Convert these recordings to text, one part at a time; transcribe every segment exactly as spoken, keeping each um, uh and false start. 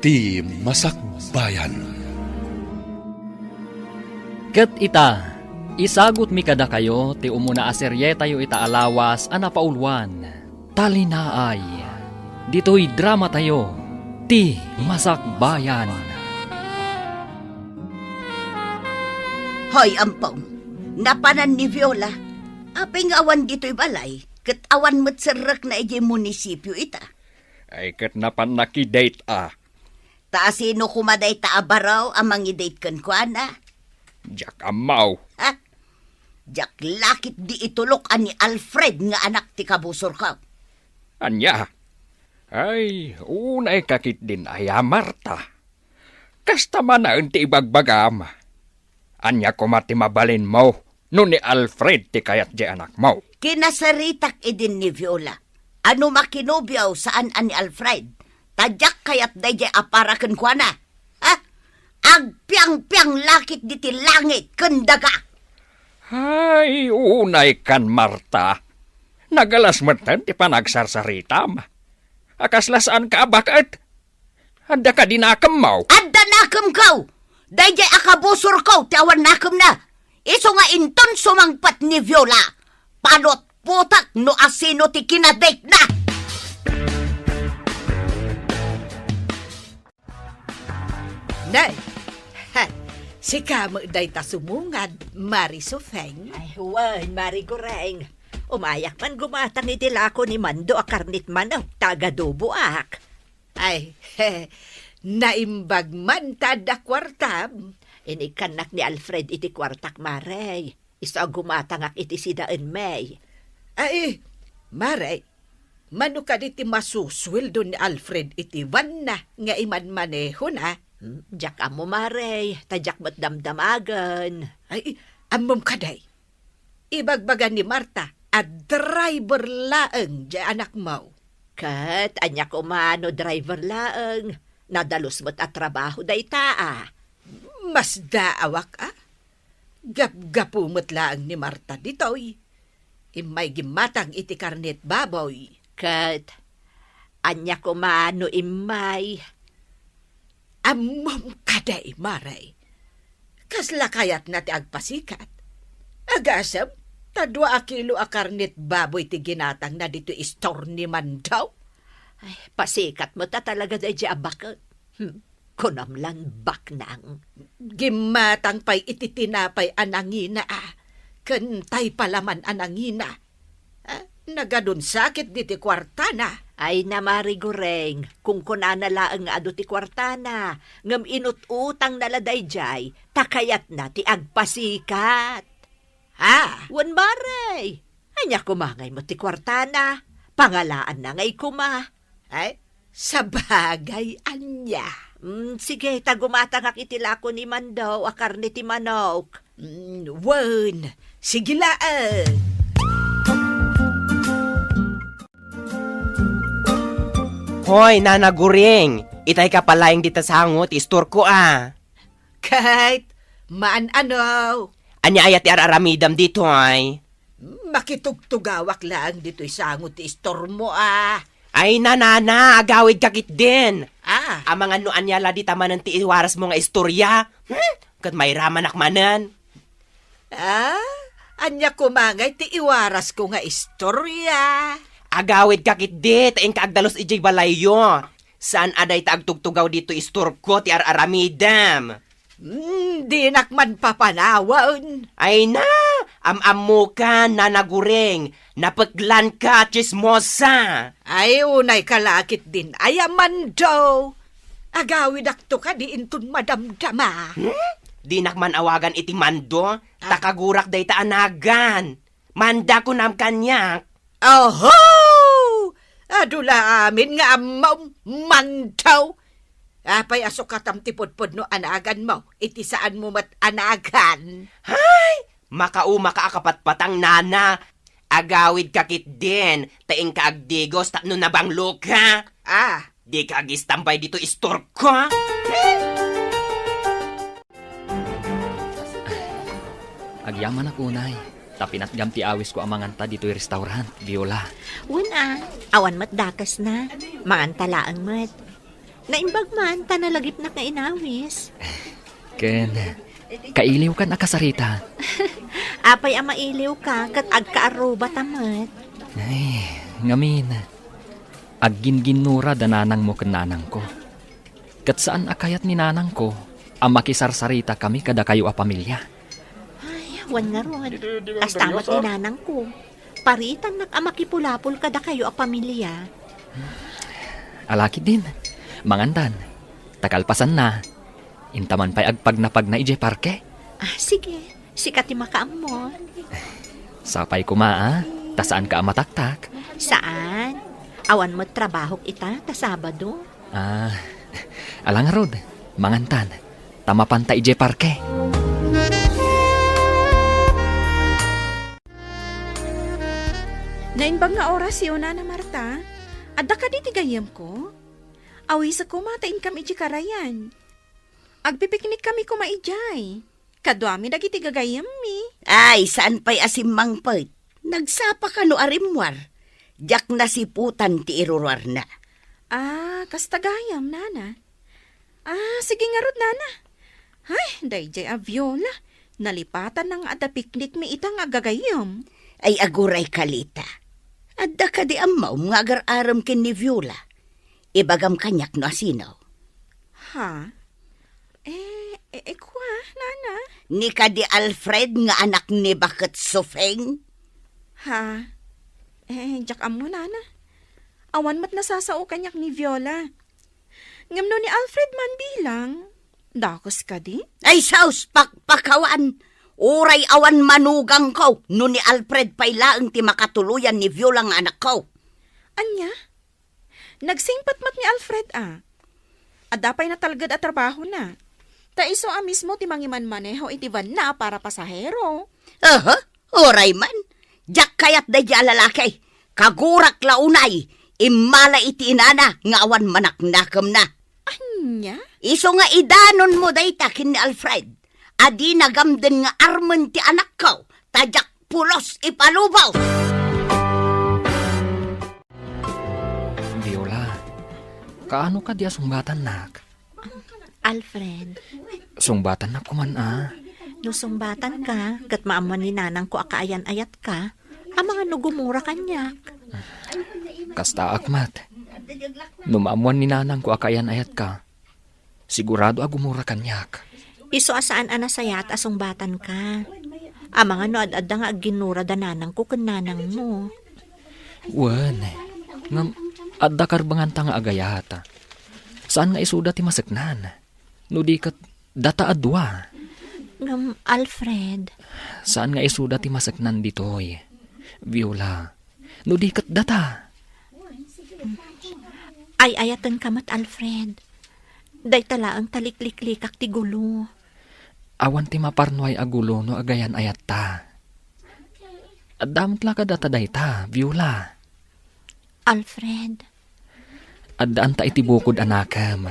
Ti Masakbayan. Ket ita, isagutmi kadakayo ti umuna a serietayo ita a lawas a napauluan, Talinaay. Ditoy dramatayo, Ti Masakbayan. Hoy, Ampong, napanan ni Viola. Apay nga awan ditoy balay, ket awan met serrekna idiay munisipio ita? Ay, ket napanna ki date a. Ta asino koma dayta a baro a mangi-date kenkuana? Diak ammo. Ha? Diak la ketdi itulok a ni Alfred nga anak ti kabusorko. Ania? Ay, unayka ketdin aya, Marta. Kasta manen ti ibagbagam. Ania koma ti mabalinmo no ni Alfred ti kayat diay anakmo? Kinasaritak idin ni Viola a no makinobio saan a ni Alfred, ta diak kayat daydiay a para kenkuana. Ha? Agpiangpiang la ketdi ti langit ken daga. Ay, unaykan, Marta. Nagalas metten ti panagsarsaritam. A kasla saanka a baket? Adda kadi nakemmo? Adda nakemko! Daydiay a kabusorko ti awan nakemna. Isu nga inton sumangpet ni Viola, panutpotak no asino ti kinadatena. Nay, ha, sika met dayta sumungad, Mari Sufeng? Ay, wen, Mari Goreng. Umayak man gumatang iti lako ni Mando a karnit manok ta agadoboak. Ay, naimbag man ta adda kuartam. Inikkannak ni Alfred iti kuartak, Mare. Isu a gumatangak iti sidaenmi. Ay, Mare, mano kadi ti masusueldo ni Alfred iti vanna nga imanmanehona? Hmm, diak ammo, Mare, ta diak met damdamagen. Ay, ammom kadi? Ibagbaga ni Marta a driver laeng diay anakmo. Ket ania koma no driver laeng? Nadalus met a trabaho dayta a. Masdaawak a. Gapgapu met laeng ni Marta ditoy. Immay gimmatang iti karnit baboy. Ket ania koma no immay? Ammom kadi, Mare? Kasla kayatna ti agpasikat? Agasem ta dua a kilo a karnit baboy ti ginatangna ditoy istor ni Mando. Ay, pasikat met a talaga daydiay a baket. Hmm, kunam lan baknang. Gimmatang pay iti tinapay a nangina a, ken tay palaman a nangina. Ah, nagadun sakit diti kuartana. Ay, na, Mari Goreng, kunkunana laeng nga adu ti kuartana, ngem inut-utangna la daydiay, ta kayatna ti agpasikat. Ha? Wen, Mare. Ania koma ngay met ti kuartana? Pangalaanna ngay koma. Ay, sabagay, ania? Mm, sige, ta gumatangak iti lako ni Mando a karne ti manok. Mm, wen, sige laeng. Hoy, Nana Guring, itay ka palaeng dita sango ti istorko a. Ket, maan-ano? Ania aya ti ar-aramidam ditoy? Makitugtugawak laeng ditoy sango ti istormo a. Ay, nanana, agawidka ketdin. Ah. Amangan no ania la dita manen ti iwarasmo nga istoria. Hmm? Ket mairamanak manen. Ah, ania koma ngay ti iwarasko nga istoria? Agawidka ketdi, ta inka agdalus idiay balayyo. Saan a dayta agtugtugaw ditoy istorko ti ar-aramidem. Hmm, dinak man papanawen. Ay na, am-ammokan, Nana Guring, napeklanka, tsismosa. Ay, unayka la ketdin aya, Mando. Agawidakto kadi inton madamdama. Hmm? Dinak man awagan iti Mando, ta kagurak dayta a nagan. Manda kunam kaniak. Oho! Adu la amin nga ammom, Mando. Apay a sukatam ti pudpudno a naganmo iti saanmo met a nagan? Hay! Makaumaka a kapatpatang, nana. Agawidka ketdin, ta inka agdigos tapno nabangloka. Ah. Dika agistampay ditoy istorko. Agyamanak unay, ta pinatgam ti awisko a manganta ditoy restaurant, Viola. Wen a, awan met dakesna. Manganta laeng met. Naimbag man, ta nalagipnak nga inawis. Ken, kailiwkan a kasarita. Apay a mailiwka, ket agkaarrubata met. Ay, ngamin, agginginnura da nanangmo ken nanangko. Ket saan a kayat ni nanangko a makisarsaritakami kadakayo a pamilia. Ay, wen ngarud. Kasta met ni nanangko. Paritannak a makipulapol kadakayo a pamilia. Ala ketdin, mangantan. Ta kalpasanna, inta man pay agpagnapagna idiay parke. Ah, sige. Sika ti makaammo. Sapay koma, a, ta saanka a mataktak. Saan? Awan met trabahok ita ta Sabado. Ah, ala ngarud, mangantan. Ta mapanta idiay parke. Naimbag nga orasyo, Nana Marta. Adda kadi ti gayyemko? Awisekko ta inkami idiay karayan. Agpipiknikkami koma idiay. Kaduami dagiti gagayyemmi. Ay, saan pay a simmangpet? Nagsapaka no a rimmuar. Diak nasiputan ti iruruarna. Ah, kasta gayam, Nana. Ah, sige ngarud, Nana. Ay, daydiay a Viola. Nalipatanna nga adda piknikmi ita nga gagayyem. Ay, aguray kalita. Adda kadi ammom nga agar-arem ken ni Viola? Ibagam kaniak no asino. Ha? Eh, eh, eh, kua, Nana? Ni kadi Alfred nga anak ni Baket Sufeng? Ha? Eh, diak ammo, Nana. Awan met nasasao kaniak ni Viola. Ngem no ni Alfred man bilang, dakes kadi? Ay, sus, pakpakawan! Uray awan manugangko no ni Alfred pay laeng ti makatuloyan ni Viola nga anakko. Ania? Nagsingpet met ni Alfred a. Adda pay natalged a trabahona. Ta isu a mismo ti mangimanmaneho iti vanna a para pasahero. Aha, uray man. Diak kayat daydiay a lalaki. Kagurak la unay, immala iti inana nga awan manaknakemna. Ania? Isu nga idanonmo dayta ken ni Alfred. A dina gamden nga armen ti anakko, ta diak pulos ipalubos. Viola, kaano kadi a sungbatannak? Alfred. Sungbatannak koman a. No sungbatanka, ket maammuan ni nanangko a kaayan-ayatka, amangan no gumura kaniak. Kastaak met. No maammuan ni nanangko a kaayan-ayatka, sigurado a gumura kaniak. Isu a saan a nasayaat a sungbatanka. Amangan no ad-adda nga agginnura da nanangko ken nanangmo. Wen, ngem adda karbenganta nga agayat. Saan nga isuda ti maseknan. No di ket data a dua. Ngem, Alfred. Saan nga isuda ti maseknan ditoy, Viola. No di ket data. Ay-ayatenka met, Alfred. Dayta laeng ta likliklikak ti gulo. Awan ti maparnuay a gulo no agayan-ayatta. Adda met la kadata dayta, Viola. Alfred. Addaanta iti bukod a nakem.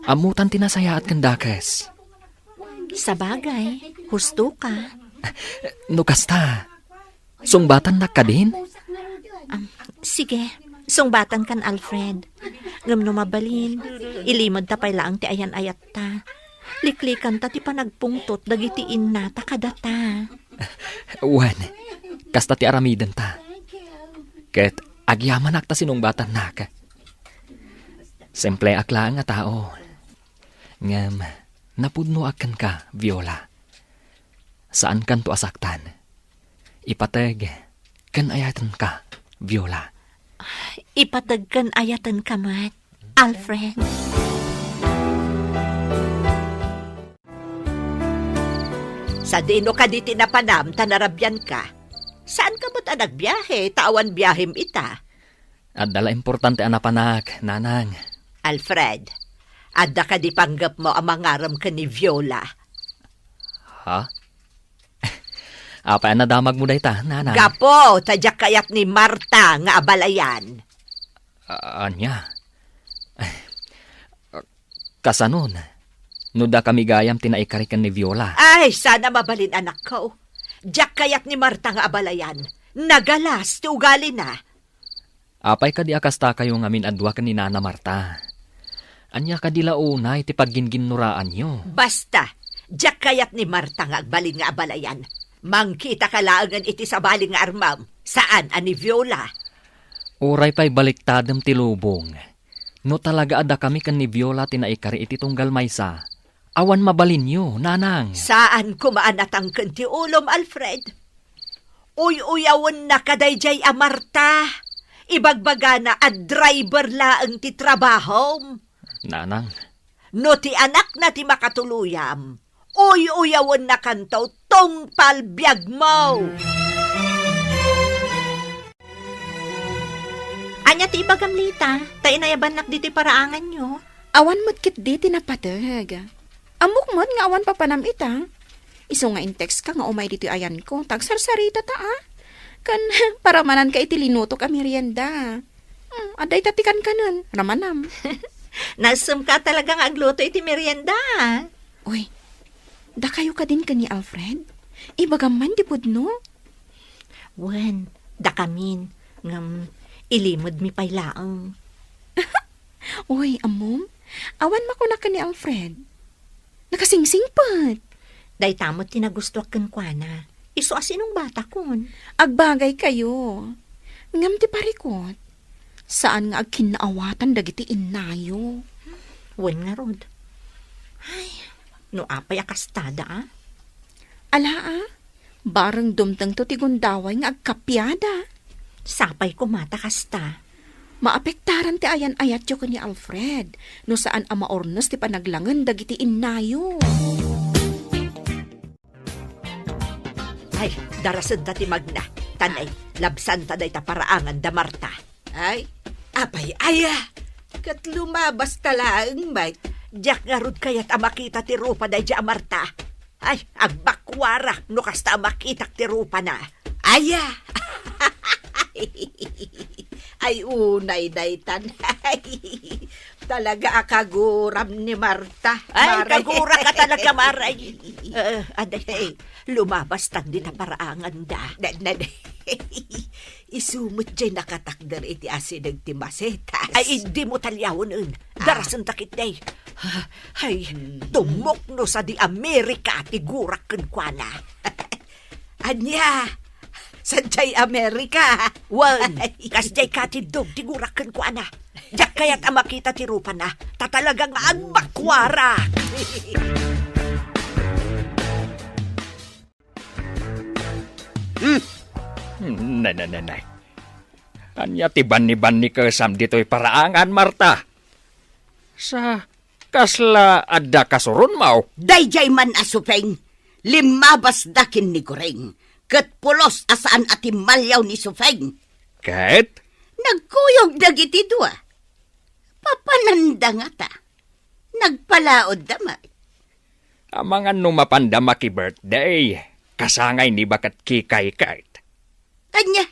Ammotan ti nasayaat ken dakes. Sabagay, husto ka. No kasta, sungbatannak kadin? Am, sige, sungbatankan, Alfred. Ngem no mabalin, ilimedta pay laeng ti ayan-ayatta. Liklikanta ti panagpungtot dagiti innata kadata. Wen, kasta ti aramidenta. Ket agyamanak ta sinungbatannak. Simpleak laeng a tao. Ngem napudnoak kenka, Viola. Saankanto a saktan. Ipateg ken ayatenka, Viola. Ipateg ken ayatenka met, Alfred. Sadino kadi ti napanam ta narabianka? Saanka met a nagbiahe ta awan biahem ita? Adda la importante a napanak, nanang. Alfred, adda kadi panggepmo a mangarem ken ni Viola? Ha? Apay a nadamagmo dayta, nanang? Gapu ta diak kayat ni Marta nga abalayan. A-, ania? Kasanon, no dakami gayam ti naikari ken ni Viola? Ay, sana mabalin, anakko. Diak kayat ni Marta nga abalayan. Nagalas ti ugalina. Apay kadi a kastakayo ngamin a dua ken ni Nana Marta? Ania kadi la unay ti pagginginnoraanyo? Basta, diak kayat ni Marta nga agbalin nga abalayan. Mangkitaka laengen iti sabali nga armam, saan a ni Viola. Uray pay baliktadem ti lubong. No talaga a dakami ken ni Viola ti naikari iti tunggal maysa, awan mabalinyo, nanang. Saan koma a natangken ti ulom, Alfred. Uy-uyawennaka daydiay a Marta. Ibagbagana a driver laeng ti trabahom. Nanang. No ti anakna ti makatuluyam, uy-uyawennakanto tungpal biagmo. Ania ti ibagam, Lita? Ta inayabannak ditoy paraanganyo. Awan met ketdi ti napateg. Ammok met nga awan papanam ita. Isu nga in-text ka nga umay ditoy ayanko, ta agsarsaritata, a. Ken paramananka iti linutok a merienda. Hmm, adda ita ti kankanen, ramanam. Nasemka talaga nga agluto iti merienda, a. Uy, dakayo kadin ken ni Alfred? Ibagam man ti pudno? Wen, dakamin, ngem ilimedmi pay laeng. Uy, ammom, awan makunak ken ni Alfred. Nakasingsingpet. Dayta met ti nagustuak kenkuana. Isu a sinungbatakon. Agbagaykayo. Ngem ti parikut, saan nga agkinnaawatan dagiti innayo. Wen ngarud. Ay, no apay a kastada, a? Ala, a? Bareng dumtengto ti gundaway nga agkapiada. Sapay koma ta kasta. Maapektaran ti ayan-ayatyo ken ni Alfred no saan a maurnes ti panaglangen dagiti innayo. Ay, darasenta ti magna. Tanay, labsanta dayta paraangan da Marta. Ay, apay aya? Ket lumabasta laeng met. Diak ngarud kayat a makita ti rupa daydiay a Marta. Ay, agbakuarak no kasta a makitak ti rupana. Aya! Ay, unay daytan. Talaga a kaguram ni Marta, ay, Mare. Kagurak ka talaga, Mare. Eh, aday, hey, lumabastan dita paraanganda. Na, na, isu met jay nakatakder iti asideg ti masetas. Ay, idi mo taliawen, en. Ah. Darasenta ketdi. Ay, hmm. Tumukno sadi Amerika ti gurak kenkuana. Ania? Sadiay Amerika? Wen, ay, kasdiay katiddog ti gurak kenkuana. Diak kayat a makita ti rupana, ta talaga nga agbakuarak. Hmm. Nay, nay, nay, nay. Ania ti banni-bannikesam ditoy paraangan, Marta? Sa kasla adda kasuronmo? Daydiay man a Supeng, limmabasda ken ni Goreng, ket pulos a saan a timmaliaw ni Supeng. Ket? Nagkuyog dagiti dua. Papananda ngata. Nagpalaodda met. Amangan no mapanda maki-birthday, kasangay ni baket Kikay ket. Ania?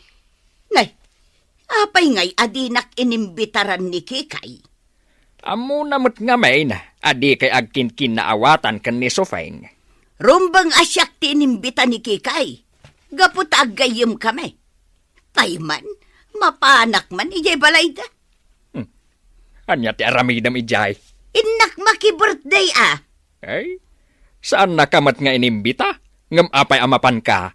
Nay, apay ngay a dinak inimbitaran ni Kikay? Ammona met ngamin a dikay agkinkinnaawatan ken ni Sofeng. Rumbeng a siak ti inimbita ni Kikay, gapu ta aggayyemkami. Pay man, mapanak man idiay balayda. Hmm. Ania ti aramidem idiay? Innak maki-birthday a. Ay, saannaka met nga inimbita, ngem apay a mapanka?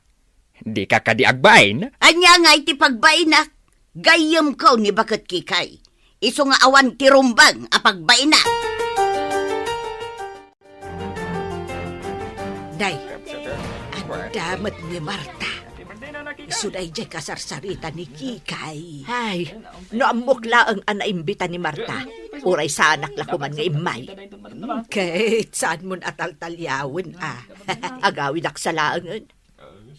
Dika kadi agbain? Ania ngay ti pagbainak? Gayyemko ni baket Kikay. Isu nga awan ti rumbeng a pagbaina. Nay, adda met ni Marta. Isu daydiay kasarsarita ni Kikay. Ay, no ammok laeng a naimbita ni Marta, uray saanak la koman nga immay. Ket saanmon a taltaliawen a. Agawidak sa laengen.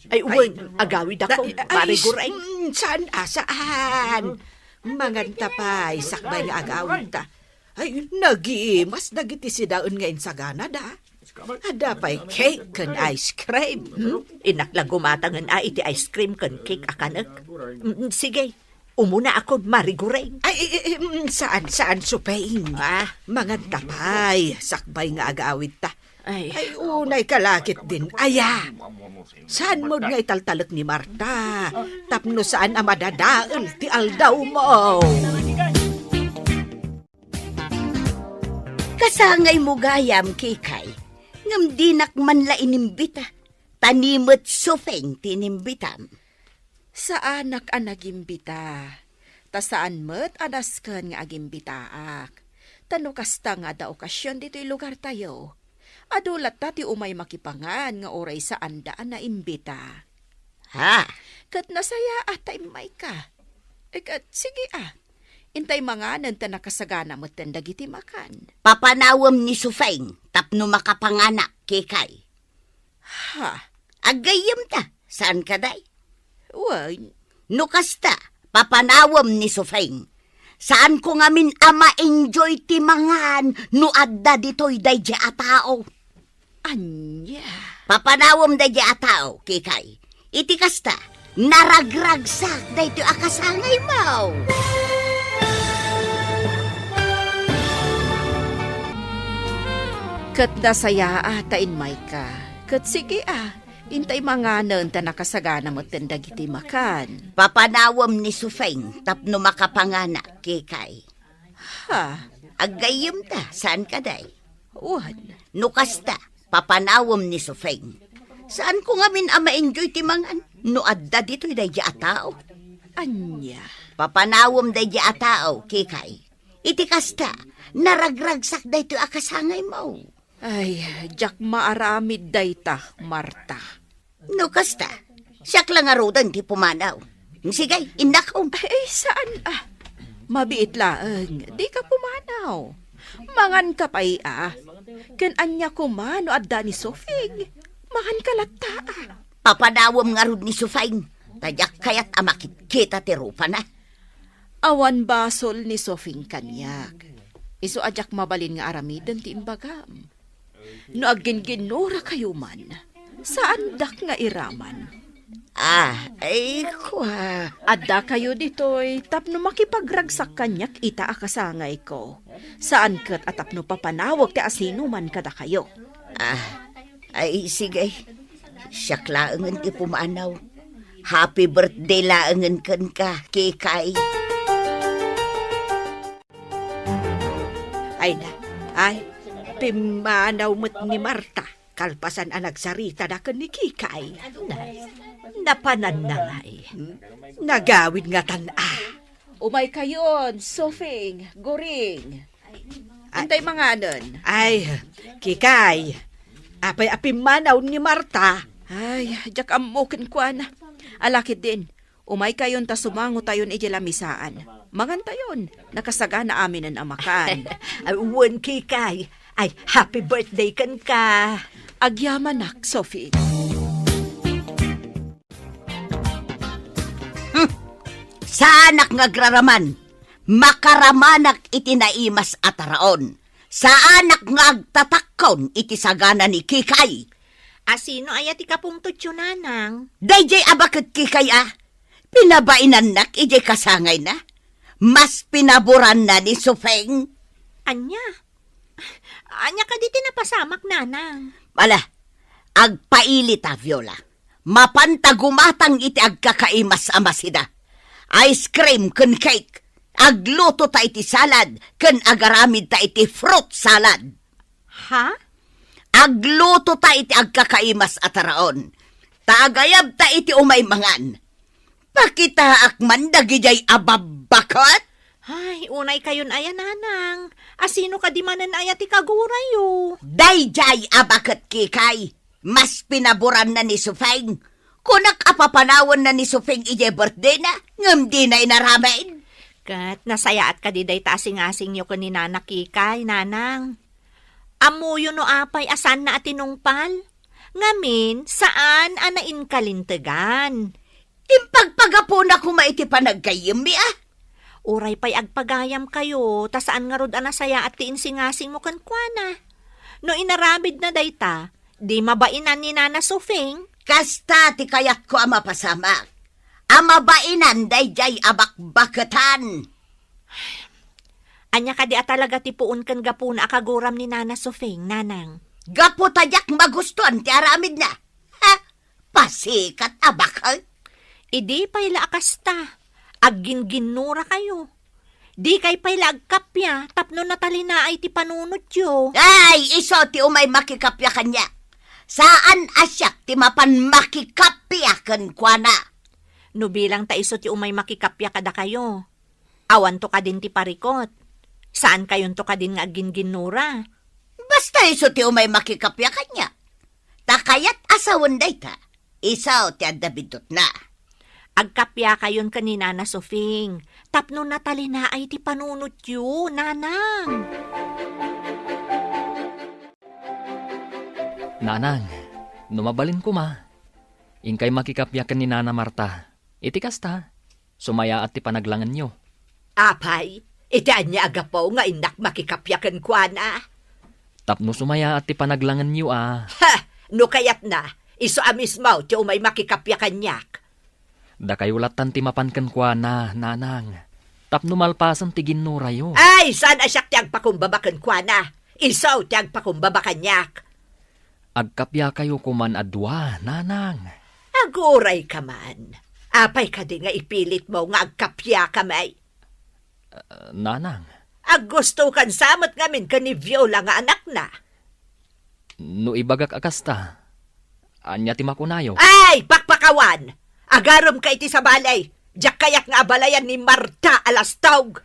Ay, wen, agawidakon, Mare Goreng. Mm, saan a, saan? Manganta pay, sakbay nga agawidta. Ay, nagimas dagiti sidaen nga insaganada. Adda pay cake ken ice cream. Hmm? Innak la gumatangen a iti ice cream ken cake a kanek. Mm, sige, umuna ako, Mare Goreng. Ay, i-, i-, mm, saan, saan, Supeng? Ah. Manganta pay, sakbay nga agawidta. Ay. Ay, unay ka la ketdin, aya. Saanmod nga italtalek ni Marta, tapno saan a madadael ti aldawmo. Ay, Sangaymo gayam, Kikay, ngem dinak man la inimbita. Ta ni met Sufeng ti inimbitam. Saanak a nagimbita. Ta saan met a nasken nga agimbitaak. Ta no kasta nga adda okasion ditoy lugartayo, adu latta ti umay makipangan nga uray saanda a naimbita. Ha? Ket nasayaat ta immayka. Eh, ket sige a. Intay manganen ta nakasagana metten dagiti makan. Papanawem ni Sufeng tapno makapanganak, Kikay. Ha? Aggayyemta, saan kadi? Wen. No kasta, papanawem ni Sufeng. Saanko ngamin a ma-enjoy ti mangan no adda ditoy daydi a tao. Ania? Papanawem daydi a tao, Kikay. Iti kasta, naragragsak daytoy a kasangaymo. Ket nasayaat ta immayka. Ket sige a, intay manganen ta nakasagana metten dagiti makan. Papanawem ni Sufeng tapno makapanganak, Kikay. Ha? Aggayyemta, saan kadi? Wen. No kasta, papanawem ni Sufeng. Saanko ngamin a ma-enjoy ti mangan no adda ditoy daydi a tao. Ania? Papanawem daydi a tao, Kikay. Iti kasta, naragragsak daytoy a kasangaymo. Ay, diak maaramid dayta, Marta. No kasta, siak la ngaruden ti pumanaw. Sige, innakom. Ay, saan a. Mabiit laeng, dika pumanaw. Manganka pay a. Ken ania koma no adda ni Sufeng? Manganka latta a. Papanawem ngarud ni Sufeng, ta diak kayat a makitkita ti rupana. Awan basol ni Sufeng kaniak. Isu a diak mabalin nga aramiden ti imbagam. No agginginnurakayo man, saandak nga iraman. Ah, ay, kua. Addakayo ditoy tapno makipagragsak kaniak ita a kasangayko. Saan ket a tapno papanawek ti asinoman kadakayo. Ah, ay, sige. Siak laengen ti pumanaw. Happy birthday laengen kenka, Kikay. Ay na, ay, pimmanaw met ni Marta, kalpasan a nagsaritada ken ni Kikay. Nay, napananna ngay. Nagawid ngatan a. Umaykayon, Sufeng, Guring. Ay. Intay manganen. Ay, Kikay, apay a pimmanaw ni Marta? Ay, diak ammo kenkuana. Ala ketdin, umaykayon ta sumangotayon idiay lamisaan. Mangantayon, nakasagana aminen a makan. Ay, wen, Kikay. Ay, happy birthday kenka. Agyamanak, Sufeng. Hmm. Saanak nga agraraman. Makaramanak iti naimas a taraon. Saanak nga agtatakkon iti sagana ni Kikay. A sino aya ti kapungtotyo, nanang? Daydiay a baket, Kikay a. Pinabainannak idiay kasangayna. Mas pinaboranna ni Sufeng. Ania? Ania kadi ti napasamak, nanang? Ala, agpailita, Viola. Mapanta gumatang iti agkakaimas a masida. Ice cream ken cake. Aglutota iti salad ken agaramidta iti fruit salad. Ha? Aglutota iti agkakaimas a taraon. Ta agayabta iti umay mangan. Pakitaak man dagidiay a babbaket. Ay, unaykayon aya, nanang. A sino kadi manen aya ti kagurayo? Daydiay a baket, Kikay. Mas pinaboranna ni Sufeng. Kunak a papanawanna ni Sufeng idiay birthdayna, ngem dina inaramid. Ket nasayaat kadi dayta a singasingyo ken ni Nana Kikay, nanang. Ammoyo no apay a saanna a tinungpal? Ngamin, saan a nainkalintegan. Impagpagapuna koma iti panaggayyemmi a. Uray pay agpagayamkayo, ta saan ngarud a nasayaat ti insingasingmo kenkuana. No inaramidna dayta, di mabainan ni Nana Sufeng. Kasta ti kayatko a mapasamak. A mabainan daydiay a bakbaketan. Ania kadi a talaga ti puon ken gapuna a kaguram ni Nana Sufeng, nanang? Gapu ta diak magustuan ti aramidna. Ha? Pasikat a baket. Idi pay la a kasta, agginginnurakayo. Dikay pay la agkappia tapno natalinaay ti panunotyo. Ay, isu ti umay makikappia kaniak. Saan a siak ti mapan makikappia kenkuana. No bilang ta isu ti umay makikappia kadakayo, awanto kadin ti parikut. Saankayonto kadin nga agginginnura. Basta isu ti umay makikappia kaniak. Ta kayat a sawen dayta, isu ti adda biddutna. Agkappiakayon ken ni Nana Sofing, tapno natalinaay ti panunotyo, Nanang. Nanang, no mabalin koma, inkay makikappia ken ni Nana Marta. Iti kasta, sumayaat ti panaglangenyo. Apay, iti ania a gapu nga innak makikappia kenkuana? Tapno sumayaat ti panaglangenyo a. Ha! No kayatna, isu a mismo ti umay makikappia kaniak. Dakayo lattan ti mapan kenkuana, Nanang. Tapno malpasen ti ginnurayo. Ay, saan a siak ti agpakumbaba kenkuana. Isu ti agpakumbaba kaniak. Agkappiakayo koman a dua, Nanang. Aguray ka man. Apay kadi nga ipilitmo nga agkappiakami? Ah, Nanang. Aggustokan sa met ngamin ken ni Viola nga anakna. No ibagak a kasta, ania ti makunayo? Ay, pakpakawan! Agaremka iti sabali! Diak kayat nga abalayan ni Marta a lastog!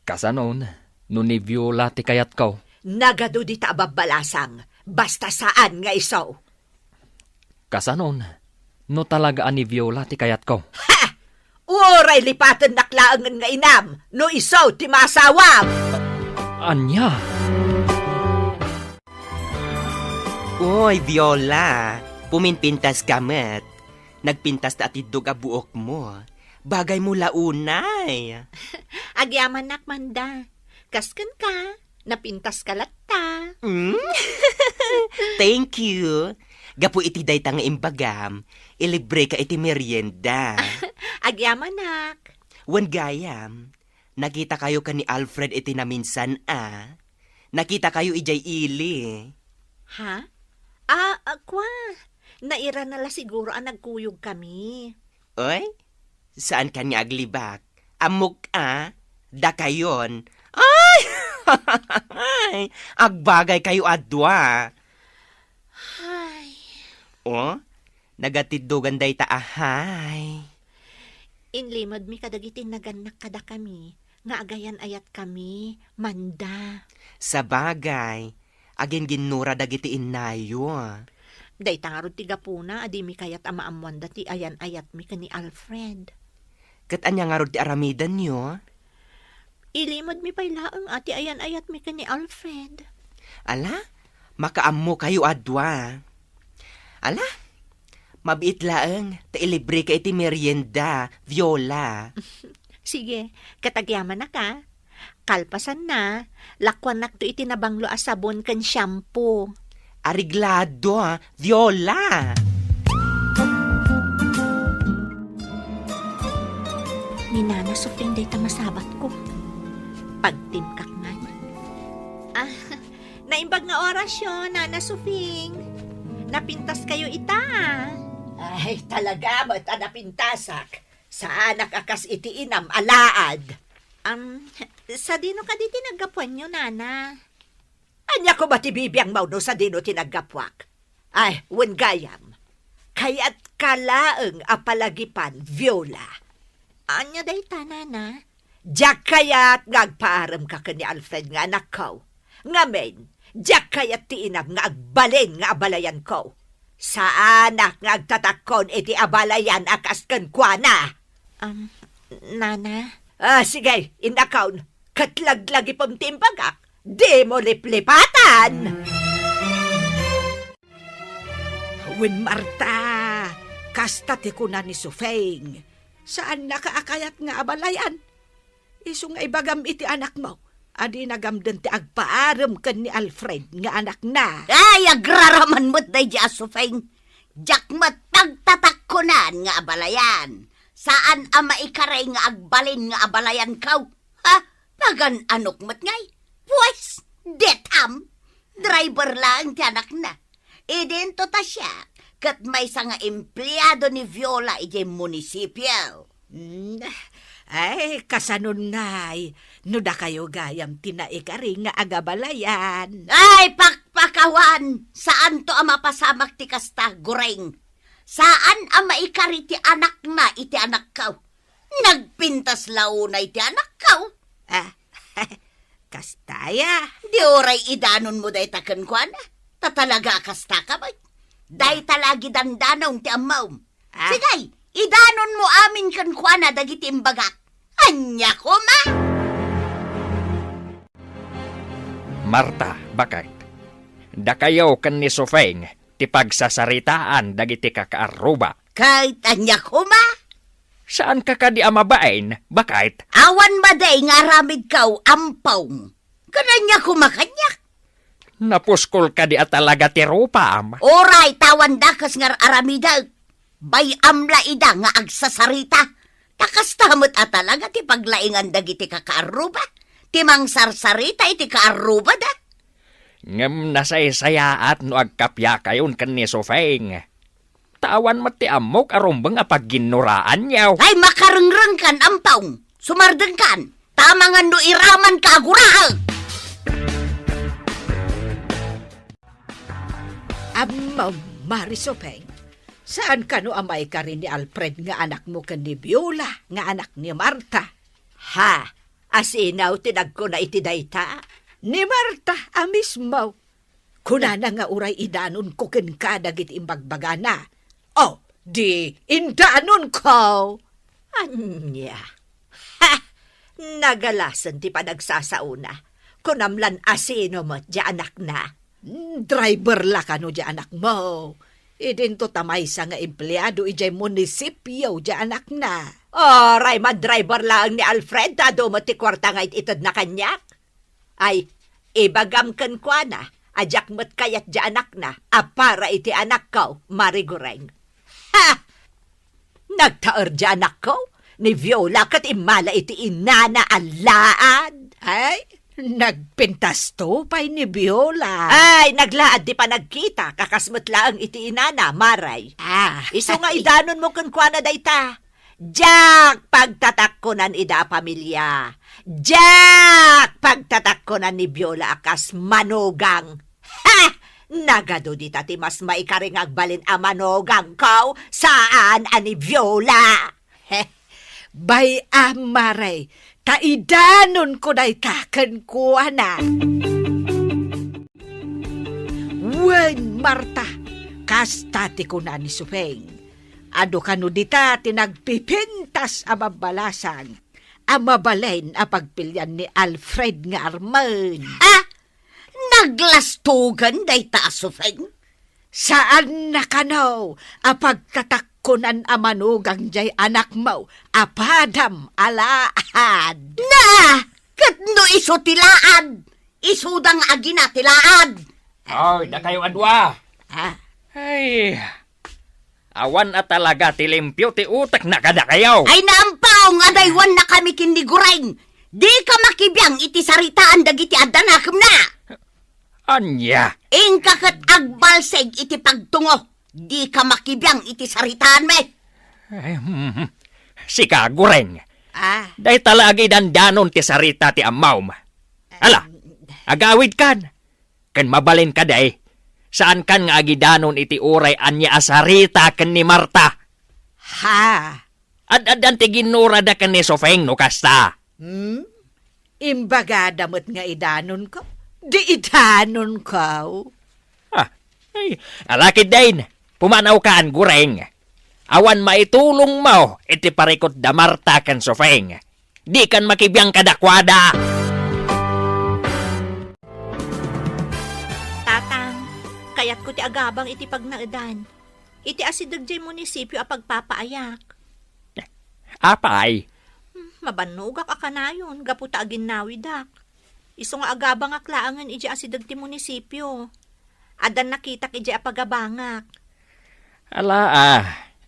Kasanon, no ni Viola ti kayatko? Nagadu dita a babbalasang, basta saan nga isu. Kasanon, no talaga a ni Viola ti kayatko? Ha! Uray lipatennak laengen nga inam, no isu ti maasawam! Ania? Uy, Viola, puminpintaska met. Nagpintas ta atiddog a buokmo. Bagaymo la unay. Agyamanak, Manda. Kas kenka, napintaska latta. Mm? Thank you. Gapu iti dayta nga imbagam, ilibreka iti merienda. Agyamanak. Wen gayam, nakitakayo ken ni Alfred iti naminsan a. Nakitakayo idiay ili. Ha? Ah, ah, kwa. Nairana la siguro a nagkuyogkami. Oy, saankan nga aglibak. Ammok a, dakayon. Ay! Agbagaykayo a dua. Ay. O, nagatiddogan dayta a hay. Inlimedmi kadagiti nagannak kadakami nga agayan-ayatkami, Manda. Sabagay, aginginnura dagiti innayo. Dayta ngarud ti gapuna a dimi kayat a maammoanda ti ayan-ayatmi ken ni Alfred. Ket ania ngarud ti aramidenyo? Ilimedmi pay laeng a ti ayan-ayatmi ken ni Alfred. Ala, makaammokayo a dua. Ala, mabiit laeng ta ilibreka iti merienda, Viola. Sige, ket agyamanak a. Kalpasanna, lakuannakto iti nabanglo a sabon ken shampoo. Areglado, Viola! Ni Nana Sofing dayta masabatko. Pagtimkak man. Ah, naimbag nga orasyo, Nana Sofing. Napintaskayo ita. Ay, talaga met a napintasak. Saanak a kas iti inam a laad. Am, sadino kadi ti naggapuanyo, Nana? Ania koma ti bibiangmo no sadino ti naggapuak? Ay, wen gayam. Kayatka laeng a palagipan, Viola. Ania dayta, Nana? Diak kayat nga agpaaremka ken ni Alfred nga anakko. Ngamin, diak kayat ti inam nga agbalin nga abalayanko. Saanak nga agtatakkon iti abalayan a kas kenkuana. Um, Nana? Ah, sige, innakon. Ket laglagipem ti imbagak, dimo liplipatan! Wen Marta, kasta ti kuna ni Sufeng, saannaka a kayat nga abalayan. Isu nga ibagam iti anakmo a dina gamden ti agpaarem ken ni Alfred nga anakna. Ay, agraraman met daydi a Sufeng. Diak met pagtatakkonan nga abalayan. Saan a maikaray nga agbalin nga abalayanko. Ha? Pagan-anok met ngay? Pues, detam! Driver laeng ti anakna. Idinto ta siak ket maysa nga empleado ni Viola idiay munisipio. Hmm, Ay, kasanon ngay, no dakayo gayam ti naikari nga agabalayan. Ay, pakpakawan! Saanto a mapasamak ti kasta, Gureng. Saan a maikari ti anakna iti anakko. Nagpintas la unay ti anakko. Ah, kasta ya. Di uray idanonmo dayta kenkuana. Ta talaga a kasta ka met. Dayta la agidandanon ti ammom. Ah. Sige, idanonmo amin kenkuana dagiti imbagak. Ania koma? Marta, baket. Dakayo ken ni Sofeng ti pagsasaritaan dagiti kakaarruba. Ket ania koma? Saanka kadi a mabain, baket? Awan madi nga aramidko, Ampong. Ket ania koma kaniak? Napuskol kadi a talaga ti rupam? Uray, ta awan dakes nga ar-aramidek. Bay-am la ida nga agsasarita. Ta kasta met a talaga ti paglaingan dagiti kakaarruba. Ti mangsarsarita iti kaarrubada. Ngem nasaysayaat no agkapiakayon ken ni Sofeng. Ta awan met ti ammok a rumbeng a pagginnoraanyo. Ay, makarengrengkan, Ampong! Sumardengkan! Ta amangan no iramanka a guraek! Ammom, Mari Sofeng, saan kano a maikari ni Alfred nga anakmo ken ni Viola nga anak ni Marta? Ha? Asino ti nagkuna iti dayta? Ni Marta a mismo. Kunana nga uray idanonko kenka dagiti imbagbagana. O, di indanonko! Ania? Ha! Nagalasen ti panagsasaona. Kunam lan asino met diay anakna. Driver la kano diay anakmo. Idinto ta maysa nga empleado idiay munisipio diay anakna. Uray madriver laeng ni Alfred ta adu met ti kuarta nga it-itedna kaniak. Ay, ibagam kenkuana a diak met kayat diay anakna a para iti anakko, Mari Gureng. Ha! Nagtaer diay anakko, ni Viola ket immala iti inana a laad. Ay, nagpintasto pay ni Viola. Ay, naglaad ti panagkita, kakas met laeng iti inana, Mari. Ah. Isu nga idanonmo kenkuana dayta. Diak pagtatakkonan ida a pamilia. Diak pagtatakkonan ni Viola a kas manugang. Ha! Nagadu dita ti mas maikari nga agbalin a manugangko, saan a ni Viola. He, bay-am, Mari, ta idanonko dayta kenkuana. Wen, Marta, kasta ti kuna ni Sofeng. Adu kano dita ti nagpipintas a babbalasang a mabalin a pagpilian ni Alfred nga armen. Ah! Naglastogan dayta a Sofeng? Saan na kano a pagtatakkonan a manugang diay anakmo a padam a laad? Na! Ket no isu ti laad, isuda nga agina ti laad. Oy, dakayo a dua. Ah. Ay, awan a talaga ti limpio ti utekna kadakayo. Ay, naampaw nga daywannakami ken ni Gureng. Dika makibiang iti saritaan dagiti adda nakemna. Ania? Inka ket agbalsig iti pagtungo. Dika makibiang iti saritaanmi. Ay, hmm. Sika, Gureng. Ah. Dayta la agidandanon ti sarita ti ammom. Ala, agawidkan. Ken mabalin kadi, saankan nga agidanon iti uray ania a sarita ken ni Marta. Ha? Ad-addan ti ginnurada ken ni Sofeng no kasta. Hmm? Imbagada met nga idanonko? Di idanonko. Ah, ay, ala ketdin, pumanawkan, Gureng. Awan maitulongmo iti parikut da Marta ken Sofeng. Dikan makibiang kadakuada. Tatang, kayatko ti agabang iti pagnaedan. Iti asideg diay munisipio a pagpapaayak. Apay? Hmm, mabannogak a kanayon gapu ta aginnawidak. Isu nga agabangak laengen idiay asideg ti munisipio. Addan nakitak idiay a pagabangak. Ala a,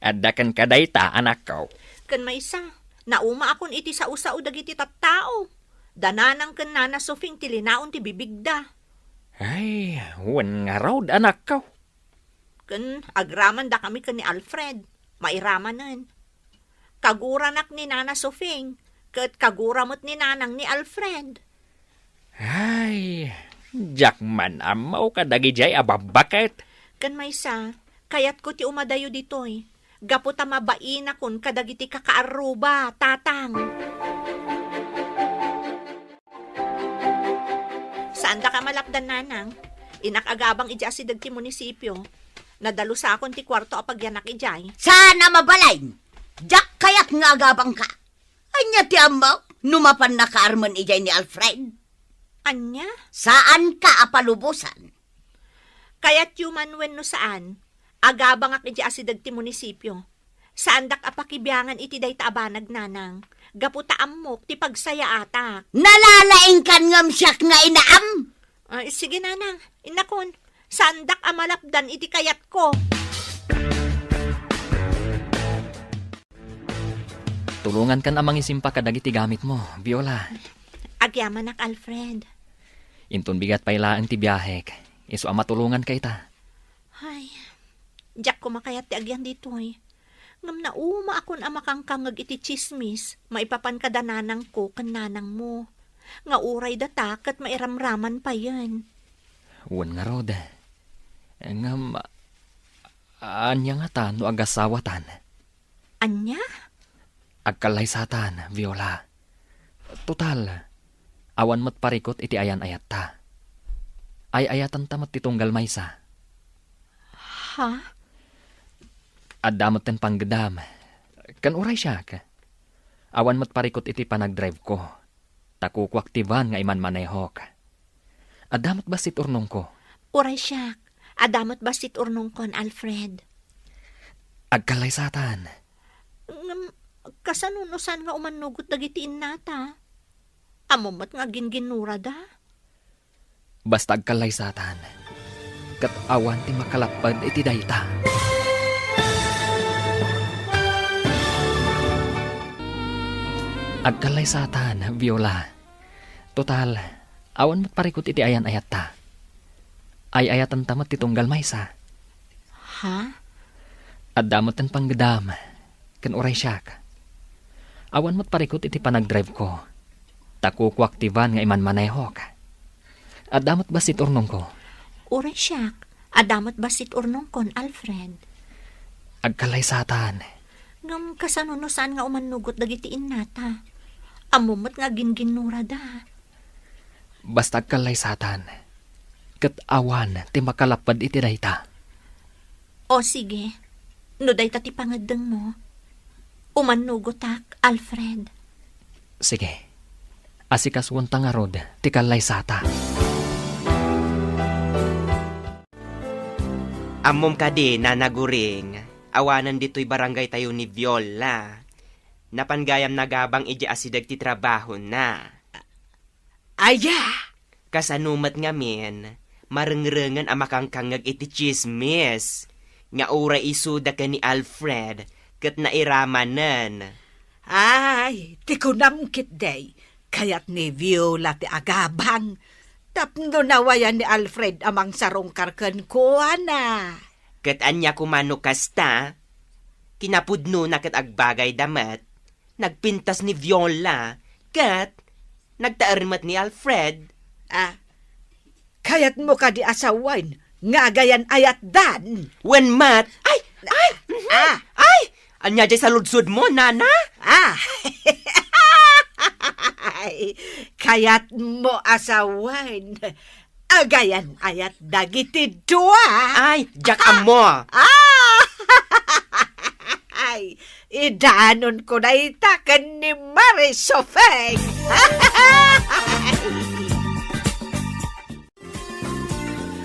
adda kenka dayta, anakko. Ken maysa, naumaakon iti sao-sao dagiti tattao. Da Nanang ken Nana Sofing ti linaon ti bibigda. Ay, wen ngarud, anakko. Ken agramandakami ken ni Alfred, mairamanen. Kaguranak ni Nana Sofing, ket kagura met ni nanang ni Alfred. Ay, diak man ammo kadagidiay a babbaket. Ken maysa, kayatko ti umadayo ditoy, gapu ta mabainakon kadagiti kakaarruba, tatang. Saandak a malapdan, nanang. Innak agabang idiay asideg ti munisipio. Nadalusakon ti kuarto a pagyanak idiay. Saan a mabalin? Diak kayat nga agabangka. Ania ti ammok no mapan nakaarmen idiay ni Alfred? Ania? Saanka a palubosan. Kayatyo man wenno saan, agabangak idiay asideg ti munisipio. Saandak a pakibiangan iti dayta a banag, nanang, gapu ta ammok ti pagsayaatak. Nalalaingkan ngem siak nga inaam? Ay, sige, nanang. Innakon, saandak a malapdan iti kayatko. Tulongankan a mangisimpa kadagiti gamitmo, Viola. Agyamanak, Alfred. Inton bigat pay laeng ti biahek, isu a matulonganka ita. Ay, diak koma kayat ti agyan ditoy. Ngem naumaakon a makangkangngeg iti tsismis maipapan kada nanangko ken nanangmo, nga uray data ket mairamraman payen. Wen ngarud. Ngem, ania ngata no agasawatan? Ania? Agkallaysatan, Viola. Total, awan met parikut iti ayan-ayatta. Ay-ayatanta met ti tunggal maysa. Ha? Adda metten panggedam. Ken uray siak, awan met parikut iti panagdrive-ko. Ta kukuak ti van nga imanmanehok. Adda met bassit urnongko. Uray siak, adda met bassit urnongkon, Alfred. Agkallaysatan. Ngem, kasano no saan nga umannugot dagiti innata? Ammom met nga ginginnurada. Basta agkallaysatan, ket awan ti makalapped iti dayta. Agkallaysatan, Viola. Total, awan met parikut iti ayan-ayatta. Ay-ayatanta met ti tunggal maysa. Ha? Adda metten panggedam, ken uray siak. Awan met parikut iti panagdrive-ko. Ta kukuak ti van nga imanmanehok. Adda met bassit urnongko. Uray siak, adda met bassit urnongkon, Alfred. Agkallaysatan. Ngem kasano no saan nga umannugot dagiti innata? Ammom met nga ginginnurada. Basta agkallaysatan, ket awan ti makalapped iti dayta. O sige, no dayta ti pangeddengmo, umannugotak, Alfred. Sige, asikasuenta ngarud ti kallaysata. Ammom kadi, Nana Guring, awanen ditoy barangaytayo ni Viola. Napan gayam nagabang idiay asideg ti trabahona. Aya! Kasano met ngamin, marengrengen a makangkangngeg iti tsismis nga uray isuda ken ni Alfred ket nairamanen. Ay, ti kunam ketdi, kayat ni Viola ti agabang tapno nawayan ni Alfred a mangsarungkar kenkuana. Ket ania koma no kasta? Kinapudnona ket agbagayda met, nagpintas ni Viola, ket nagtaer met ni Alfred. Ah, kayatmo kadi a sawen nga agayan-ayatdan? Wen met. Ay! Ay! Mhm. Ah! Ay! Ania diay saludsodmo, Nana? Ah! Ay, kayatmo a sawen agayan-ayat dagiti dua. Ay, diak ammo. Ah! Ay, idanonko dayta ken ni Mari Sofeng.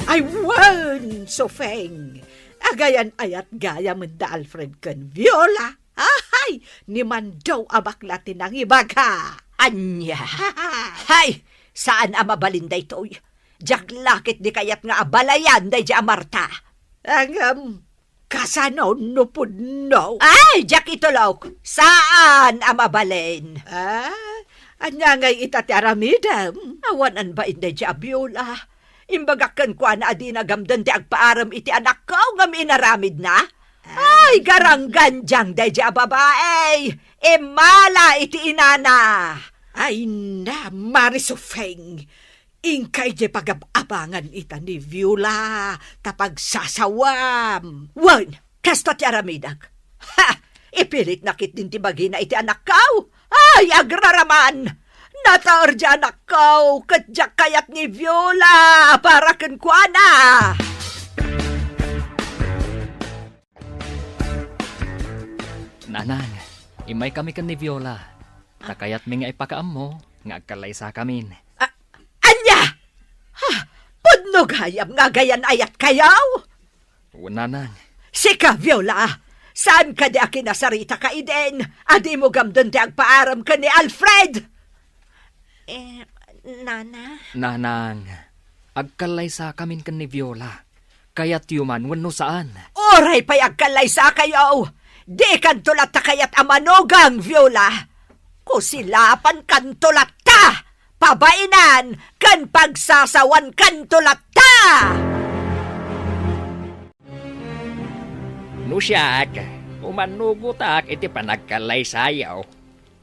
Ay, wen, Sofeng. Agayan-ayat gayam da Alfred ken Viola. Ay, ni Mandaw a bakla ti nangibaga. Ania? Ay, saan a mabalin daytoy. Diak la ketdi kayat nga abalayan daydiay a Marta. Ngem, kasano no pudno? Ay, diak itulok. Saan a mabalin. Ah, ania ngay ita ti aramidem? Awan a bain daydiay a Viola. Imbagak kenkuana a dina gamden ti agpaarem iti anakko ngem inaramidna. Ah. Ay, garanggandiang daydiay a babai. Immala iti inana. Ay na, Marisufeng. Inka idiay pagab-abangan ita ni Viola ta pagsasawam. Wen, kasta ti aramidek. Ha! Ipilitna ketdin ti bagina iti anakko. Ay, agraraman! Nataer diay anakko, ket diak kayat ni Viola para kenkuana. Nanang, immaykami ken ni Viola. Ta kayatmi nga ipakaammo nga agkallaysakamin. A-, ania? Ha? Pudno gayam nga agayan-ayatkayo? Wen, Nanang. Sika, Viola, saan kadi a kinasaritaka idin a dimo gamden ti agpaarem ken ni Alfred? Eh, Nana? Nanang, agkallaysakamin ken ni Viola. Kayatyo man wenno saan? Uray pay agkallaysakayo, dikanto latta kayat a manugang, Viola. Kusilapankanto latta, pabainan ken pagsasawankanto latta! No siak, umannugotak iti panagkallaysayo.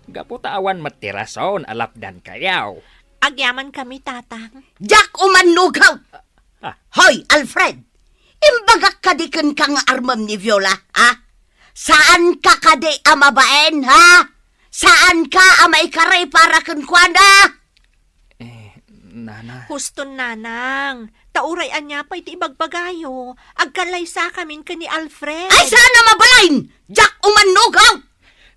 Gapu ta awan met ti rason a lapdankayo. Agyamankami, Tatang. Diak umannugaw! Ah. Hoy, Alfred! Imbagak kadi kenka nga armem ni Viola, ha? Saanka kadi a mabain, ha? Saanka a maikari para kenkuana? Eh, Nana. Huston, Nanang. Ta uray ania pay ti ibagbagayo, agkallaysakamin ken ni Alfred. Ay, saan a mabalin! Diak umannugaw!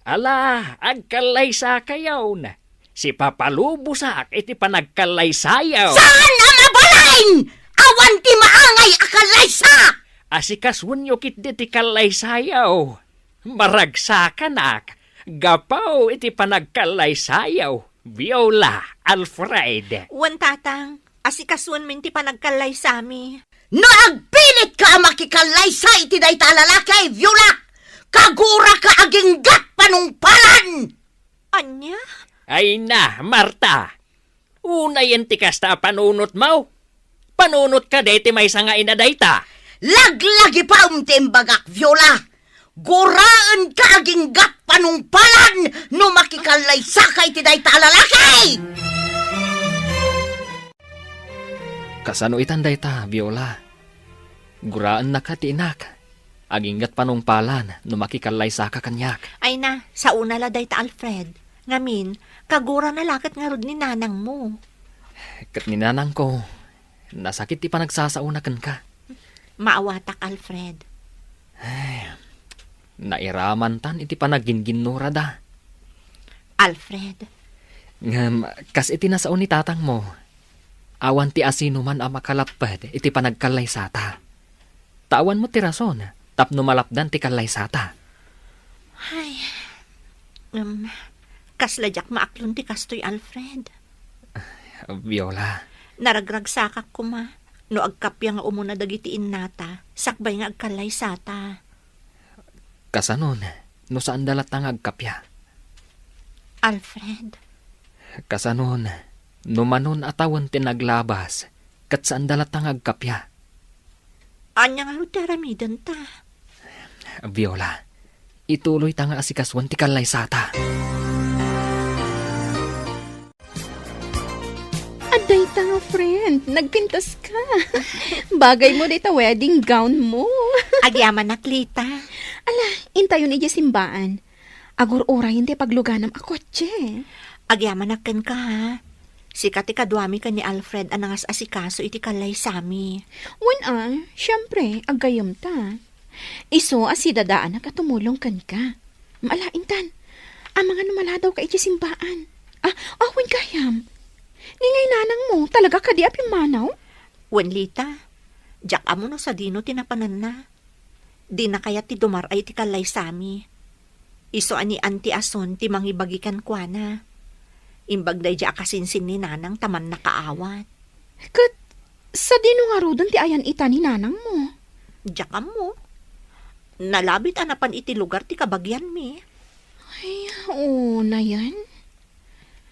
Ala, agkallaysakayon. Sipapalubosak iti panagkallaysayo. Saan a mabalin! Awan ti maangay a kallaysa! Asikasuenyo ketdi ti kallaysayo. Maragsakanak gapu iti panagkallaysayo, Viola, Alfred. Wen, Tatang, asikasuenmin ti panagkallaysami. No agpilitka a makikallaysa iti dayta a lalaki, Viola, kaguraka aginggat panungpalan! Ania? Ay na, Marta! Unayen ti kasta a panunotmo. Panunotka dayta maysa nga ina dayta. Laglagipem ti imbagak, Viola. Guraenka aginggat panungpalan no makikallaysaka iti dayta a lalaki! Kasano itan dayta, Viola? Guraennaka ti inak. Aginggat panungpalan no makikallaysaka kaniak. Ay na, saona la dayta, Alfred. Ngamin, kagurana la ket ngarud ni nanangmo. Ket ni nanangko, nasakit ti panagsasaona kenka. Maawatak, Alfred. Ay, nairamantan iti panagginginnurada. Alfred. Ngem, kas iti nasao ni tatangmo, awan ti asinoman a makalapped iti panagkallaysata. Ta awan met ti rason tapno malapdan ti kallaysata. Ay, em, kasla diak maaklon ti kastoy, Alfred. Viola. Naragragsakak koma no agkappia nga umuna dagiti innata sakbay nga agkallaysata. Kasanon, no saanda latta nga agkappia? Alfred. Kasanon, no manon a tawen ti naglabas, ket saanda latta nga agkappia? Ania ngarud ti aramidenta? Viola, ituloyta nga asikasuen ti kallaysata. Adda ita nga friend, nagpintas ka. Bagay mo dita wedding gown mo. Agyamanak, Lita. Ala, intayon idiay simbaan. Agur-urayen ti pagluganam a kotse. Agyamanak kenka, ha? Sika ti kaduami ken ni Alfred a nangas-asikaso iti kallaysami. Wen a, siempre, aggayemta. Isu a sidadaanak a tumulong kenka. Maala intan, amangan no maladawka idiay simbaan. Ah, ah, wen gayam. Ngingay nanangmo, talaga kadi a pimmanaw? Wen, Lita, diak ammo no sadino ti napananna. Dina kayat ti dumar-ay iti kallaysami. Isu a ni Auntie Asun ti mangibagi kenkuana. Imbag daydiay a kasinsin ni nanang ta mannakaawat. Ket sadino ngaruden ti ayan ita ni nanangmo? Diak ammo. Nalabit a napan iti lugar ti kabagianmi. Ay, unayen.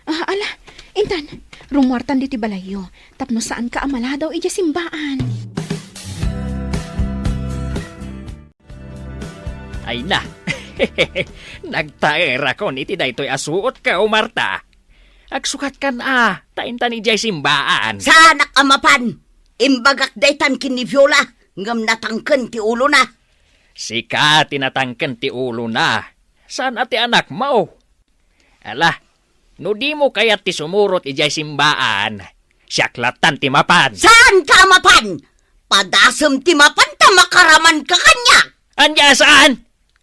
Ah, ala, intan, rumuartan ditoy balayyo, tapno saanka a maladaw idiay simbaan. Ay na, Nagtaerakon iti daytoy a suotko, Marta. Agsukatkan a, ta intan idiay simbaan. Saanak a mapan! Imbagak daytan ken ni Viola, ngem natangken ti ulona. Sika ti natangken ti ulona. Saan a ti anakmo? Ala, no dimo kayat ti sumurot idiay simbaan, siak lattan ti mapan. Saanka a mapan! Padasem ti mapan ta makaramanka kaniak! Ania a saan?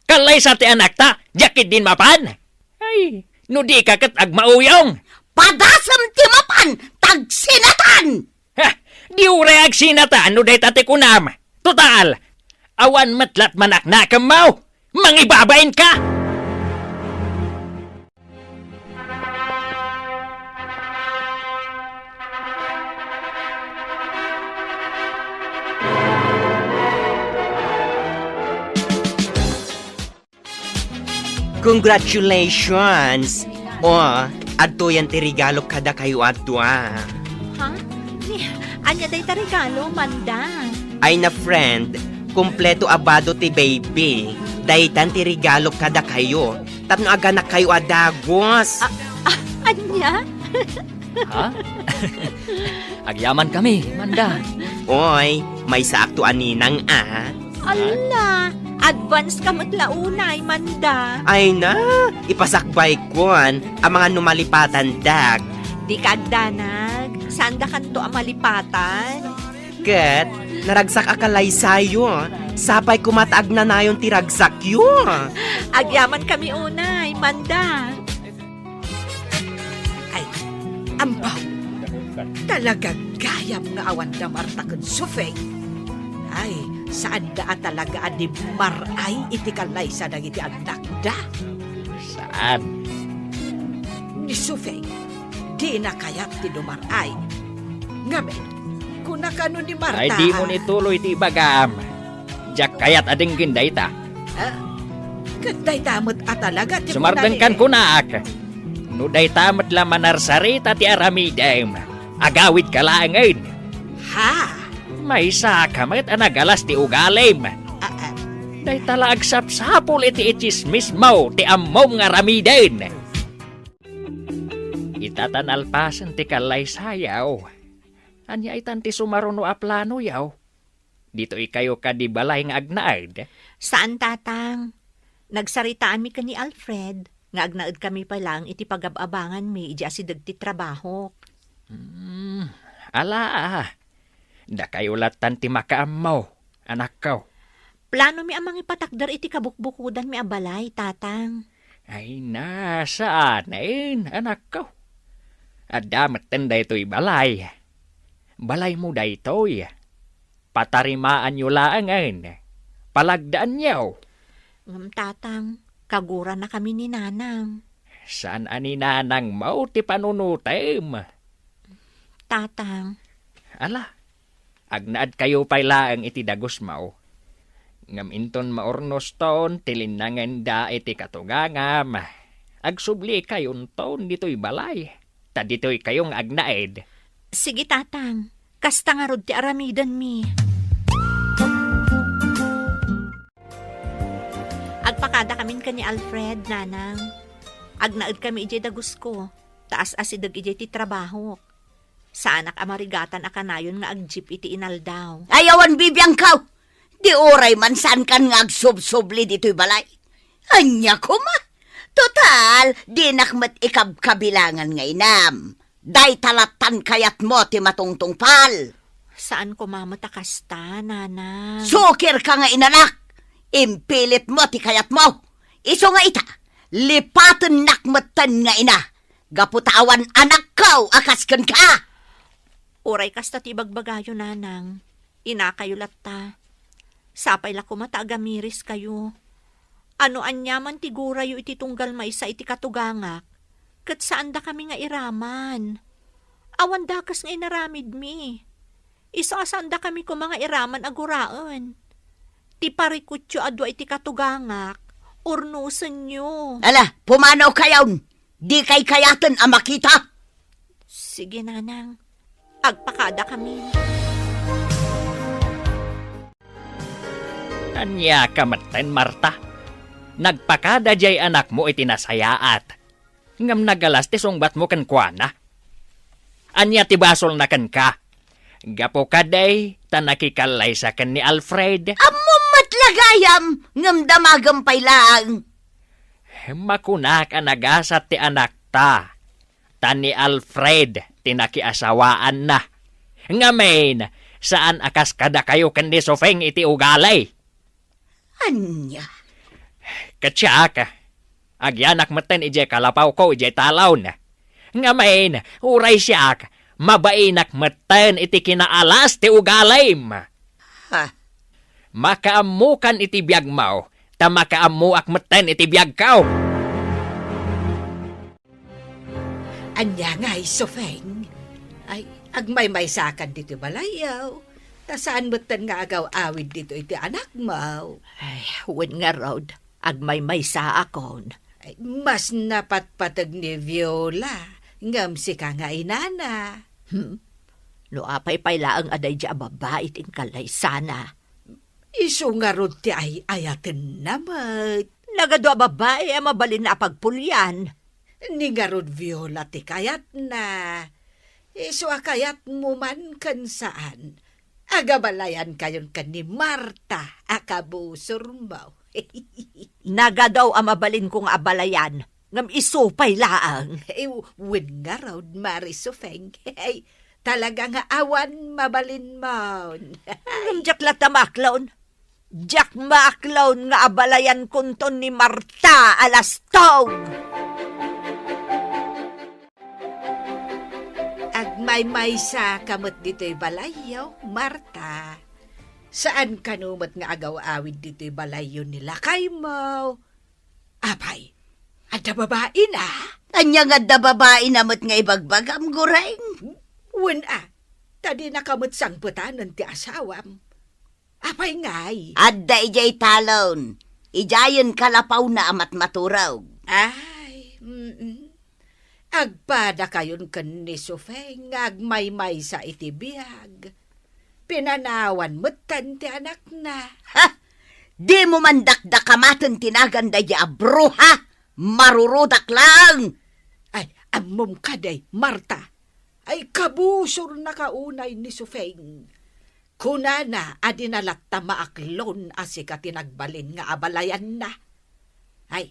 Kallaysa ti anakta, diak ketdin mapan? Ay, no dika ket agmauyong. Padasem ti mapan, ta agsinatan! Ha! Di uray agsinatan no dayta ti kunam. Total, awan met lattan manaknakemmo. Mangibabainka! Congratulations! O, adtoyen ti regalo kadakayo a dua. Ha? Ni, ania dayta regalo, Manda? Ay na, friend, kompleto a bado ti baby. Daytan ti regalo kadakayo tapno aganakkayo a dagus. A-, a-, ania? Ha? Agyamankami, Manda. Oy, maysaakto a ninang a. Ala, advance ka met la unay, Manda. Ay na, ipasakbaykon, amangan no malipatandak. Dika agdanag, saandakanto a malipatan. Ket, naragsak a kalaysayo, sapay koma ta agnanayon ti ragsakyo. Agyamankami unay, Manda. Ay, ambaw! Talaga gayam nga awan da Marta ken Sophie. Ay, saanda a talaga a di mar-ay iti kallaysa dagiti annakda. Saan? Ni Sophie, dina kayat ti dumar-ay. Ngamin, kuna kano ni Marta. Ay, dimo ni tuloy ti ibagam. Diak kayat a denggen dayta. Ah, ket dayta met a talaga ti sumardengkan kunak. No dayta met la manarsarita ti aramidem, agawidka laengen. Ha? Maysaka met a nagalas ti ugalim. Ah, ah. Dayta la agsapsapul iti itsismismo ti ammom nga aramiden. Ita ta nalpasen ti kallaysayaw. Ania itan ti sumaruno a planoyaw? Ditoykayo kadi balay nga agnaed? Saan, Tatang. Nagsaritaanmi ken ni Alfred nga agnaedkami pay laeng iti pagab-abanganmi idiay asideg ti trabahok. Hmm, ala, dakayo lattan ti makaammo, anakko. Planomi a mangipatakder iti kabukbukodanmi a balay, Tatang. Ay na, saanen, anakko. Adda metten daytoy balay. Balaymo daytoy. Patarimaanyo laengen. Palagdaanyo. Ngem, Tatang, kaguranakami ni Nanang. Saan a ni Nanangmo ti panunotem? Tatang. Ala, agnaedkayo pay laeng iti dagusmo. Ngem inton maurnoston ti linnangenda iti katugangam, agsublikayon ditoy balay. Ta ditoykayo nga agnaed. Sige, Tatang. Kasta ngarud ti aramidenmi. Agpakadakamin ken ni Alfred, Nanang. Agnaedkami idiay dagusko, ta as-asideg idiay ti trabahok. Saanak a marigatan a kanayon nga agjeep iti inaldaw. Ay, awan bibiangko! Di uray man saankan nga agsubsubli ditoy balay. Ania koma? Total, dinak met ikabkabilangan nga inam. Dayta lattan kayatmo ti matungtungpal. Saan koma met a kasta, Nana. Sukirka nga inanak! Impilitmo ti kayatmo! Isu nga ita, lipatennak metten nga ina, gapu ta awan anakko a kas kenka! Uray kasta ti ibagbagayo, Nanang, inakayo latta. Sapay la koma ta agamiris kayo. Ano aniaman ti gurayo iti tunggal maysa iti katugangak, ket saandakami nga iraman. Awan dakes nga inaramidmi. Isu a saandakami koma nga iraman a guraen. Ti parikutyo a dua iti katugangak, urnosenyo. Ala, pumanawkayon! Dikay kayaten a makita! Sige, Nanang. Agpakadakami. Ania ka metten, Marta? Nagpakada diay anakmo iti nasayaat, ngem nagalas ti sungbatmo kenkuana. Ania ti basolna kenka? Gapu kadi ta nakikallaysa ken ni Alfred? Ammom met la gayam, ngem damagem pay laeng. Makunak a nagasat ti anakta, ta ni Alfred ti nakiasawaanna. Ngamin, saan a kas kadakayo ken ni Sofeng iti ugali. Ania? Ket siak, agyanak metten idiay kalapawko idiay talon. Ngamin, uray siak, mabainak metten iti kinaalas ti ugalim. Ha? Makaammokan iti biagmo, ta makaammoak metten iti biagko. Ania ngay, Sofeng? Ay, agmaymaysakan ditoy balayyo. Ta saan metten nga agaw-awid ditoy ti anakmo. Ay, wen ngarud, agmaymaysaakon. Ay, mas napatpateg ni Viola, ngem sika nga inana. Hmm? No apay pay laeng a daydi a babbai ti inkallaysana. Isu ngarud ti ay-ayatenna met. Nagadu a babbai a mabalinna a pagpulian. Ni ngarud Viola ti kayatna. Isu a kayatmo man ken saan, agabalayankayon ken ni Marta a kabusormo. Nagadu a mabalinko nga abalayan, ngem isu pay laeng. Eh, wen ngarud, Mari Sofeng. Talaga nga awan mabalinmon. Ngem diak latta maaklon. Diak maaklon nga abalayankonton ni Marta a lastog. Agmaymaysa ka met ditoy balayyo, Marta. Saan kano met nga agaw-awid ditoy balayyo ni lakaymo. Apay, adda babaina? Ania nga adda babaina met nga ibagbagam, Goreng? Wen a, ta dinaka met sangbetanen ti asawam. Apay ngay? Adda idiay talon. Idiayen kalapawna a matmaturog. Ay, mm. Agpadakayon ken ni Sofeng nga agmaymaysa iti biag. Pinanawan metten ti anakna. Ha! Dimo man dakdakamaten ti nagan daydi a bruha? Marurudak laeng! Ay, ammom kadi, Marta. Ay, kabusornaka unay ni Sofeng. Kunana a dina latta maaklon a sika ti nagbalin nga abalayanna. Ay,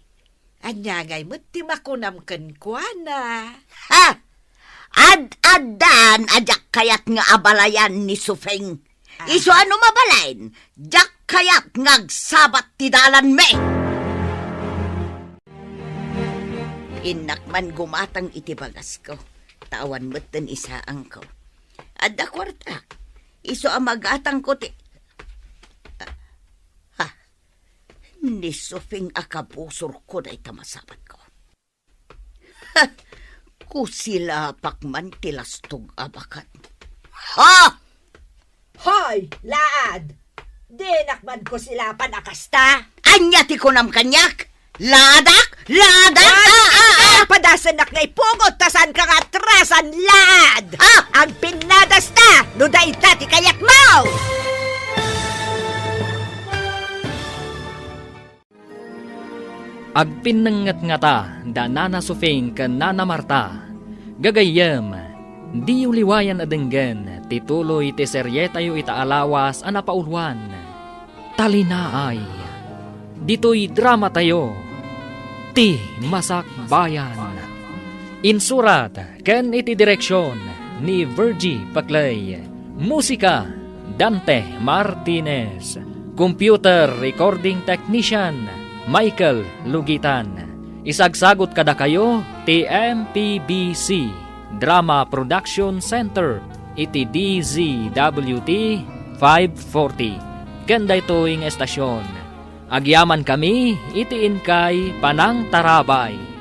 ania ngay met ti makunam kenkuana? Ha! Ad-addan a diak kayat nga abalayan ni Sofeng. Ah. Isu a no mabalin, diak kayat nga agsabat ti dalanmi. Innak man gumatang iti bagasko, ta awan metten isaangko. Adda kuarta, isu a magatangko ti, ah, ah, ni Sofeng a kabusorko dayta masabatko. Ha! Kusilapak man ti lastog a bakat. Ha! Hoy, Laad! Dinak man kusilapan a kasta? Ania ti kunam kaniak? Laadak? Laadak? Ah, ah, ah, ah! Padasenak nga ipugot ta saan ka nga atrasan, Laad! Ah! Agpinnadasta no dayta ti kayatmo! Agpinnengnget ngata da Nana Sofing ken Nana Marta. Gagayyem, diyo liwayan a denggen ti tuloy ti serietayo ita a lawas a napauluan, Talinaay. Ditoy dramatayo, Ti Masakbayan. Insurat ken iti direksion ni Virgie Paclay. Musika, Dante Martinez. Computer recording technician, Michael Lugitan. Isagsagut kadakayo ti M P B C Drama Production Center iti D Z W T five forty. Ken daytoy nga estasion, agyamankami iti inkay panangtarabay.